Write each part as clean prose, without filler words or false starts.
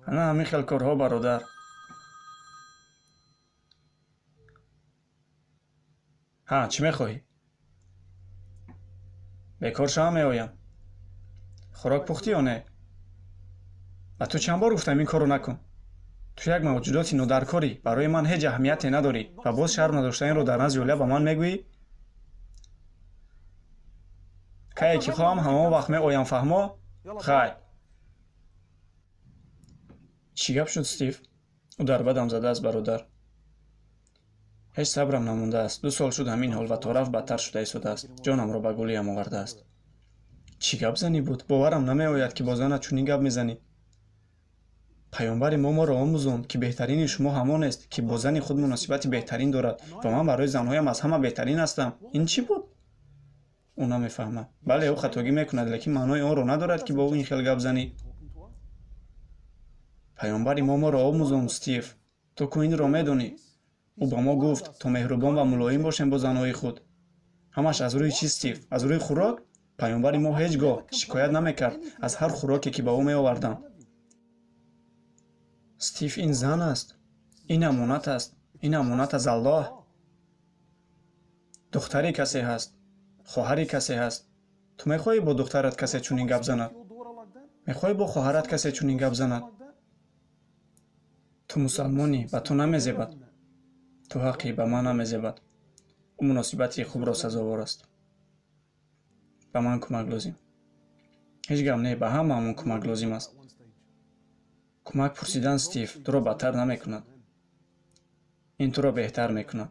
Ана ҳамин хел корҳо, бародар. Ҳа, чӣ мехоҳӣ? Бекор шавам, меоям. Хӯрок пухтӣ ё не? Ба ту чанд бор гуфтам, ин корро накун. Ту як мавҷудоти нодаркорӣ, барои ман ҳеҷ аҳамияте надорӣ ва боз шарм надоштанро дар назди Юлия ба ман мегӯӣ? Кае ки хоҳам, ҳамон вақт меоям, фаҳмо? Хай. Чӣ гап шуд, Стив? Ӯ дар бадам задааст, бародар. Ҳеҷ сабрам намондааст. 2 сол шуд ҳамин ҳол ва торафт бадтар шуда истодааст. Ҷонамро ба гулиям овардааст. Чӣ гап занӣ буд? Боварам намеояд, ки бо занат чунин гап мезанӣ. Паёмбари мо моро омӯзонд, ки беҳтарини шумо ҳамонест, ки бо зани худ муносибати беҳтарин дорад ва ман барои занҳоям аз ҳама беҳтарин ҳастам. Ин чӣ буд? Ӯ намефаҳмад. Бале, ӯ хатогӣ мекунад, лекин маънои онро надорад, ки бо ӯ ин хел гап занӣ. Паёмбари мо моро омӯзонд, Стив. Ту ку инро медонӣ? Ӯ ба мо гуфт, то меҳрубон ва мулоим бошем бо занҳои худ. Ҳамаш аз рӯи чӣ, Стив? Аз рӯи хӯрок? Паёмбари мо ҳеҷ гоҳ шикоят намекард аз ҳар хӯроке, ки ба ӯ меоварданд. Стив, ин зан аст. Ин амонат аст. Ин амонат аз Аллоҳ. Духтари касе ҳаст. Хоҳари касе ҳаст. Ту мехоҳӣ бо духтарат касе чунин гап занад? Мехоҳӣ бо хоҳарат касе чунин гап занад? Ту мусалмонӣ, ба ту намезебад. Ту ҳаққӣ, ба ман намезебад. Ӯ муносибати хубро сазовор аст. Ба ман кӯмак лозим. Ҳеҷ гап не, ба ҳамаамон кӯмак лозим аст. Кӯмак пурсидан, Стив, туро бадтар намекунад. Ин туро беҳтар мекунад.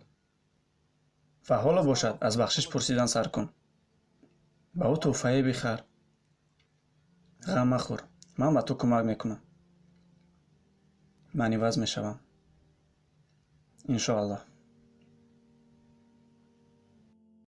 Ва ҳоло бошад, аз бахшиш пурсидан сар кун. Ба ӯ тӯҳфае бихар. Ғам махӯр, ман ба ту кӯмак мекунам. Ман иваз мешавам. Иншоаллоҳ.